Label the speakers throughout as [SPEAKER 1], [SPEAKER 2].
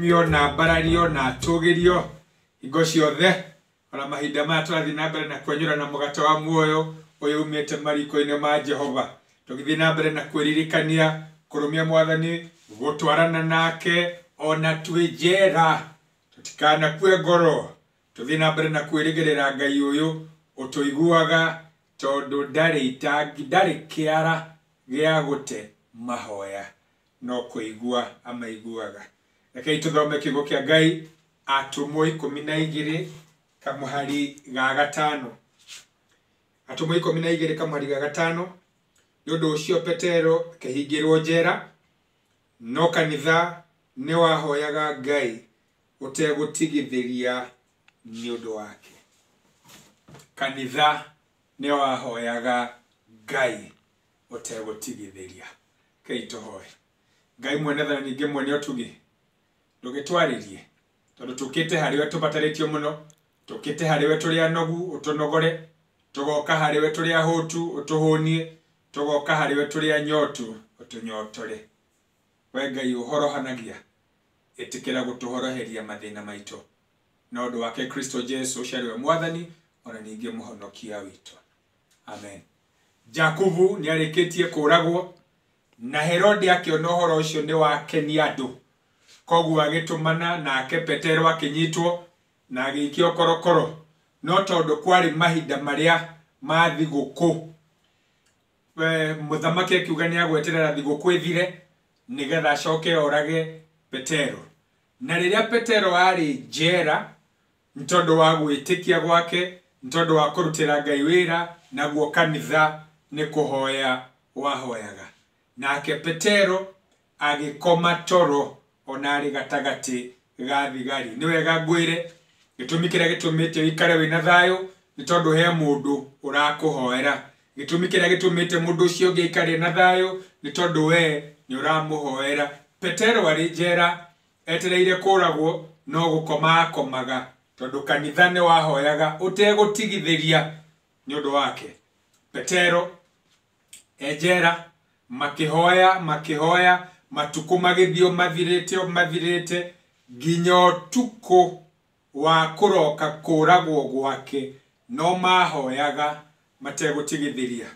[SPEAKER 1] Akumio na mbarario na atũgĩrio hingo ciothe ona mahinda maya tũrathiĩ na mbere na kwenyũra na mũgate wa muoyo ũyũ umĩte mariko-inĩ ma Jehova. Tũgĩthiĩ na mbere na kwĩririkania kũrũmia mwathani gũtwarana nake ona twĩ njera tũtikanakue ngoro tũthiĩ na mbere na kwĩrĩgĩrĩra Ngai ũyũ ũtũiguaga tondũ ndarĩ itangi ndarĩ kĩara gĩa gũte mahoya no kũigua amaiguaga. Rekei tũthome kiugo kĩa Ngai Atũmwo 12 kamũhari ga 5. Atũmwo 12 kamũhari ga 5. Nĩ ũndũ ũcio Petero akĩhingĩrwo njera, no kanitha nĩ wahoyaga Ngai ũtegũtigithĩria nĩ ũndũ wake. Kanitha nĩ wahoyaga Ngai ũtegũtigithĩria. Rekei tũhoe. Ngai mwene tha na ningĩ mwene ũtugi, ndũgĩtwarĩrie tondũ tũkĩte harĩwe tũbatarĩtio mũno, tũkĩte harĩwe tũrĩ anogu ũtũnogore, tũgoka harĩwe tũrĩ ahũtu ũtũhũnie, tũgoka harĩwe tũrĩ anyotu ũtũnyotore. We Ngai ũhorohanagia, ĩtĩkĩra gũtũhoroheria mathĩna maitũ na ũndũ wake Kristo Jesu ũcio arĩwe mwathani ona ningĩ mũhonokia witũ. Amen. Jakubu nĩ arĩkĩtie kũragwo na Herode akĩona ũhoro ũcio nĩ wakenia andũ, koguo agĩtũmana nake Petero akĩnyitwo na agĩikio korokoro. No tondũ kwarĩ mahinda marĩa ma thigũkũ, mũthamaki akiuga nĩ agweterera thigũkũ ĩthire nĩgetha acoke orage Petero. Na rĩrĩa Petero arĩ njera nĩ tondũ wa gwĩtĩkia gwake, nĩ tondũ wa kũrutĩra Ngai wĩra, naguo kanitha nĩ kũhoya wahoyaga. Nake Petero agĩkoma toro ona arĩ gatagatĩ ga thigari. Nĩ wega ngwĩre gĩtũmi kĩrĩa gĩtũmĩte ũikare wĩna thayũ nĩ tondũ he mũndũ ũrakũhoera. Gĩtũmi kĩrĩa gĩtũmĩte mũndũ ũcio ũngĩ aikare na thayũ nĩ tondũ we nĩ ũramũhoera. Petero arĩ njera etereire kũragwo no gũkoma akomaga tondũ kanitha nĩ wahoyaga ũtegũtigithĩria nĩ ũndũ wake. Petero e njera makĩhoya makĩhoya matukũ magĩthiĩ mathirĩte mathirĩte nginya ũtukũ wa kũroka kũragwo gwake no mahoyaga mategũtigithĩria.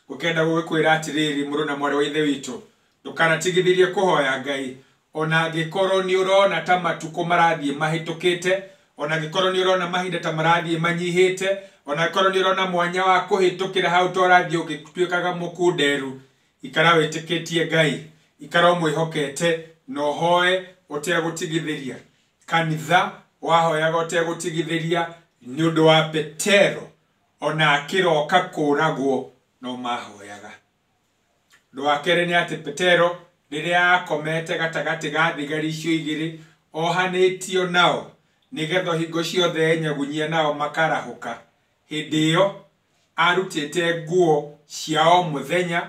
[SPEAKER 1] Gũkenda gũgĩkwĩra atĩrĩrĩ mũrũ na mwarĩ wa ithe witũ, ndũkanatigithĩrie kũhoya Ngai ona angĩkorwo nĩ ũrona ta matukũ marathiĩ mahĩtũkĩte, ona angĩkorwo nĩ ũrona mahinda ta marathiĩ manyihĩte, ona angĩkorwo nĩ ũrona mwanya wa kũhĩtũkĩra hau ta ũrathiĩ ũgĩtuĩkaga mũkunderu, ikara wĩtĩkĩtie Ngai, ikara ũmwĩhokete na ũhoe ũtegũtigithĩria. Kanitha wahoyaga ũtegũtigithĩria nĩ ũndũ wa Petero ona akĩroka kũragwo no mahoyaga. Ũndũ wa kerĩ nĩ atĩ Petero rĩrĩa akomete gatagatĩ ga thigari icio igĩrĩ ohanĩtio nao nĩgetha hingo ciothe enyagunyia nao makarahũka. Hĩndĩ ĩyo arutĩte nguo cia o mũthenya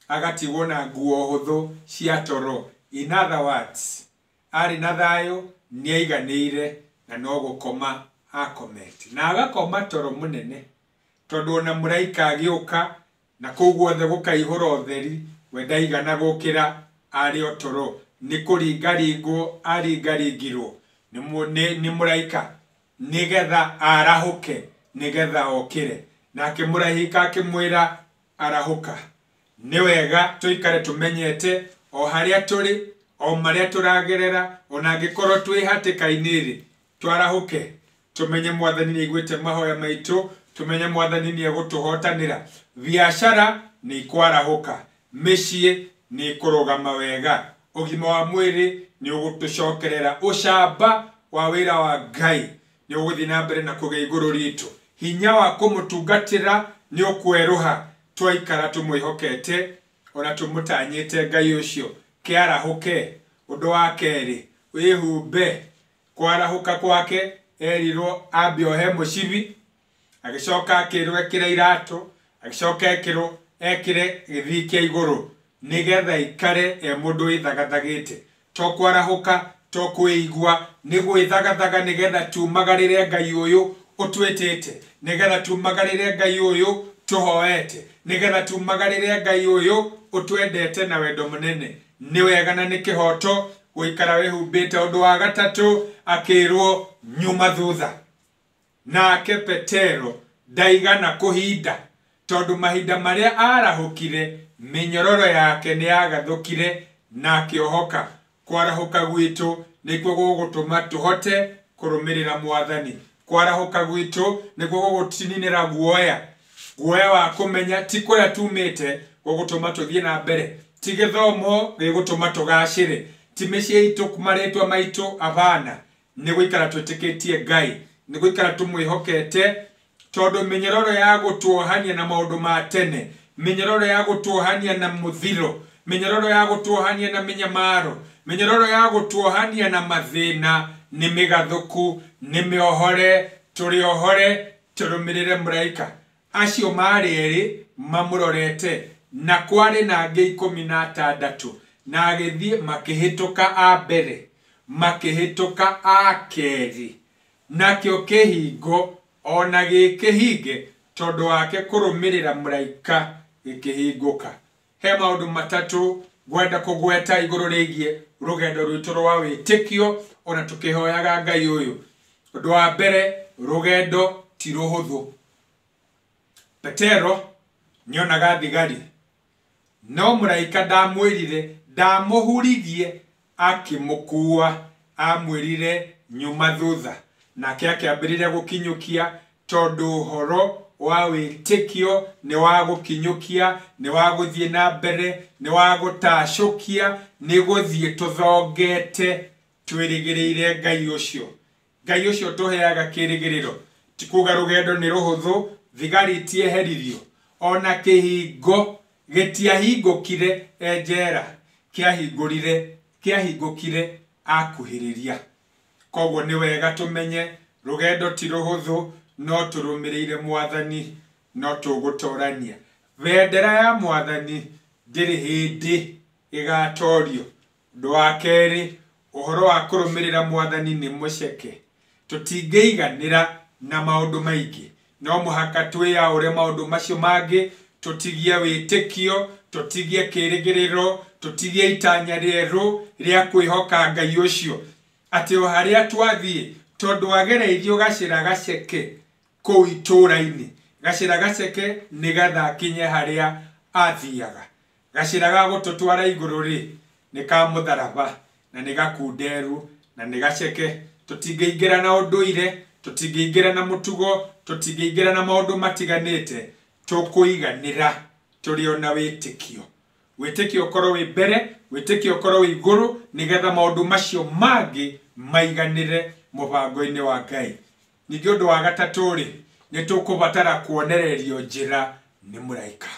[SPEAKER 1] agatigwo na nguo hũthũ cia toro. In other words, arĩ na thayũ nĩ aiganĩire na no gũkoma akomete na agakoma toro mũnene tondũ ona mũraika agĩũka na kũu guothe gũkaihũra ũtheri, we ndaigana gũkĩra arĩ o toro, nĩ kũringaringwo aringaringirwo nĩ mũraika nĩgetha arahũke nĩgetha okĩre. Nake mũraika akĩmwĩra arahũka. Nĩ wega tũikare tũmenyete o harĩa tũrĩ o marĩa tũragerera ona angĩkorwo twĩ hatĩka-inĩ rĩ, twarahũke tũmenye mwathani nĩ aiguĩte mahoya maitũ, tũmenye mwathani nĩ egũtũhotanĩra. Biacara nĩ ikwarahũka, mĩciĩ nĩ ĩkũrũgama wega, ũgima wa mwĩrĩ nĩ ũgũtũcokerera, ũcamba wa wĩra wa Ngai nĩ ũgũthiĩ na mbere na kũgĩa igũrũ ritũ, hinya wa kũmũtungatĩra nĩ ũkwerũha twaikara tũmwĩhokete ona tũmũtanyĩte Ngai ũcio. Kĩarahũke. Ũndũ wa kerĩ, wĩhumbe. Kwarahũka kwake erirwo ambe ohe mũcibi, agĩcoka akĩrwo ekĩre iratũ, agĩcoka ekĩrwo ekĩre gĩthii kĩa igũrũ nĩgetha aikare e mũndũ wĩthagathagĩte. To kwarahũka, to kwĩigua, nĩ gwĩthagathaga nĩgetha tumagarĩre Ngai ũyũ ũtwĩtĩte, nĩgetha tumagarĩre Ngai ũyũ tũhoete, nĩgetha tumagarĩre Ngai ũyũ ũtwendete na wendo mũnene. Nĩ wega na nĩ kĩhoto Gũikara wĩhumbĩte. Ũndũ wa gatatũ akĩrwo nyuma thutha. Nake Petero ndaigana kũhinda, tondũ mahinda marĩa arahũkire mĩnyororo yake nĩ yagathũkire na akĩohoka. Kwarahũka gwitũ nĩkuo gũgũtũma tũhote kũrũmĩrĩra Mwathani. Kwarahũka gwitũ nĩkuo gũgũtũninĩra guoya, guoya wa kũmenya ti kũrĩa tumĩte gũgũtũma tũthiĩ na mbere, ti gĩthomo gĩgũtũma tũgacĩre, ti mĩciĩ itũ marĩtwa maitũ, abana. Nĩ gũikara twĩtĩkĩtie Ngai, nĩ gũikara tũmwĩhokete, tondũ mĩnyororo ya gũtuohania na maũndũ ma tene, mĩnyororo ya gũtuohania na mũthiro, mĩnyororo ya gũtuohania na mĩnyamaro, mĩnyororo ya gũtuohania na mathĩna nĩ mĩgathũku, nĩ mĩohore. Tũrĩohore tũrũmĩrĩre mũraika. Acio marĩ erĩ mamũrorete, na kwarĩ na angĩ 16, na agĩthiĩ makĩhĩtũka a mbere, makĩhĩtũka a kerĩ, nakĩo kĩhingo ona gĩkĩhinge tondũ wake kũrũmĩrĩra mũraika gĩkĩhingũka. He maũndũ matatũ ngwenda kũgweta igũrũ rĩgiĩ rũgendo rwitũ rwa wĩtĩkio ona tũkĩhoyaga Ngai ũyũ. Ũndũ wa mbere, rũgendo ti rũhũthũ. Petero nĩonaga thigari, no mũraika ndamwĩrire, ndamũhuririe akĩmũkua, amwĩrire nyuma thutha. Nake akĩambĩrĩria gũkinyũkia, tondũ ũhoro wa wĩtĩkio nĩ wa gũkinyũkia, nĩ wa gũthiĩ na mbere, nĩ wa gũtacũkia, nĩ gũthiĩ tũthongete twĩrĩgĩrĩire Ngai ũcio. Ngai ũcio tũheaga kĩrĩgĩrĩro. Ti kuga rũgendo nĩ rũhũthũ, thigari itieheririo, ona kĩhingo gĩtiahingũkire e njera, kĩahingũkire akuhĩrĩria. Koguo nĩ wega tũmenye rũgendo ti rũhũthũ, no tũrũmĩrĩire Mwathani, no tũgũtorania. Bendera ya Mwathani ndĩrĩ hĩndĩ ĩgatorio. Ũndũ wa kerĩ, ũhoro wa kũrũmĩrĩra Mwathani nĩ mũceke. Tũtingĩiganĩra na maũndũ maingĩ, no mũhaka twĩyaũre maũndũ macio mangĩ, tũtigie wĩtĩkio, tũtigie kĩrĩgĩrĩro, tũtigie itanya rĩerũ rĩa kwĩhoka Ngai ũcio, atĩ o harĩa twathiĩ, tondũ agereirio gacĩra gaceke kũu itũũra-inĩ, gacĩra gaceke nĩgetha akinye harĩa athiaga. Gacĩra ga gũtũtwara igũrũ rĩ, nĩ ka mũtharaba, na nĩ gakunderu, na nĩ gaceke. Tũtingĩingĩra na ũndũire, tũtingĩingĩra na mũtugo, tũtingĩingĩra na maũndũ matiganĩte, tũkũiganĩra tũrĩ ona wĩtĩkio. Wĩtĩkio ũkorwo wĩ mbere, wĩtĩkio ũkorwo wĩ igũrũ, nĩgetha maũndũ macio mangĩ maiganĩre mũbango-inĩ wa Ngai. Ningĩ ũndũ wa gatatũ rĩ, nĩ tũkũbatara kuonererio njĩra nĩ mũraika.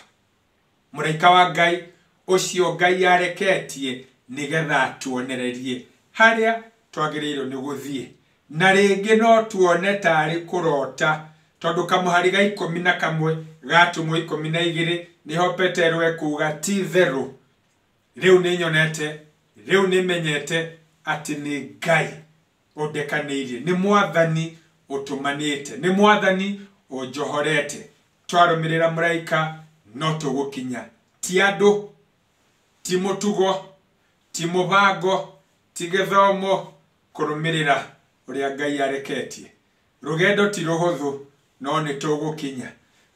[SPEAKER 1] Mũraika wa Ngai ũcio Ngai areketie nĩgetha atuonererie harĩa twagĩrĩirwo nĩ gũthiĩ. Na rĩngĩ no tuone tarĩ kũrota, tondũ kamũhari ga 11 gatũmwo 12 nĩho Petero ekuga ti therũ, rĩu nĩ nyonete, rĩu nĩ menyete atĩ nĩ Ngai ũndekanĩirie, nĩ Mwathani ũtũmanĩte, nĩ Mwathani ũnjohorete. Twarũmĩrĩra mũraika no tũgũkinya. Ti andũ, ti mũtugo, ti mũbango, ti gĩthomo, kũrũmĩrĩra ũrĩa Ngai areketie. Rũgendo ti rũhũthũ, no nĩ tũgũkinya.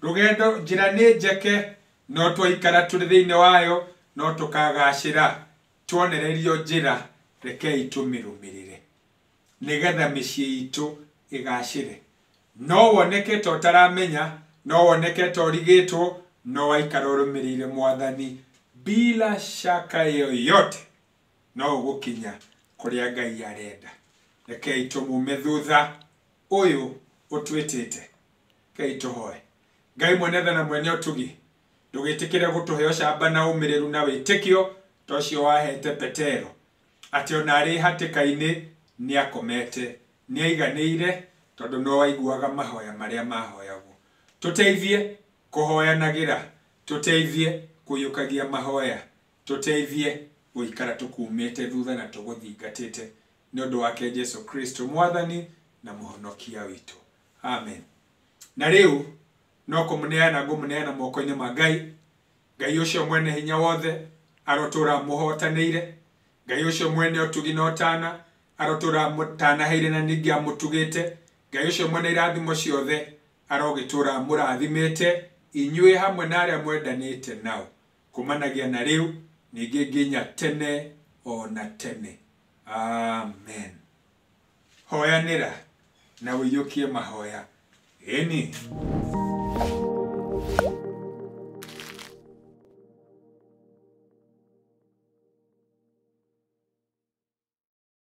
[SPEAKER 1] Rũgendo njĩra nĩ njeke, no twaikara tũrĩ thĩinĩ wayo, no tũkagacĩra. Tuonererio njĩra, rekei tũmĩrũmĩrĩre, nĩgetha mĩciĩ itũ ĩgacĩre. No woneke ta ũtaramenya, no woneke ta ũrigĩtwo, no waikara ũrũmĩrĩire Mwathani bila shaka yoyote, no ũgũkinya kũrĩa Ngai arenda. Rekei tũmume thutha ũyũ ũtwĩtĩte. Rekei tũhoe. Ngai mwene tha na mwene ũtugi, ndũgĩtĩkĩre gũtũhe ũcamba na ũmĩrĩru na wĩtĩkio ta ũcio wahete Petero, atĩ ona arĩ hatĩka-inĩ nĩakomete, nĩaiganĩire, tondũ no waiguaga mahoya marĩa mahoyagwo. Tũteithie kũhoyanagĩra, tũteithie kũiyũkagia mahoya, tũteithie gũikara tũkumĩte thutha na tũgũthingatĩte, nĩ ũndũ wake Jesu Kristo Mwathani na Mũhonokia witũ. Amen. Na rĩu no kũmũneana ngũmũneana moko-inĩ ma Ngai. Ngai ũcio mwene hinya wothe arotũra mũhotanĩire. Ngai ũcio mwene ũtugi na ũtana arotũra mũtanaheire na ningĩ amũtugĩte. Ngai ũcio mwene irathimo ciothe arogĩtũra mũrathimĩte inyuĩ hamwe na arĩa mwendanĩte nao, kumanagia na rĩu ningĩ nginya tene o na tene. Amen. Hoyanĩra na ũiyũkie mahoya. Ĩni.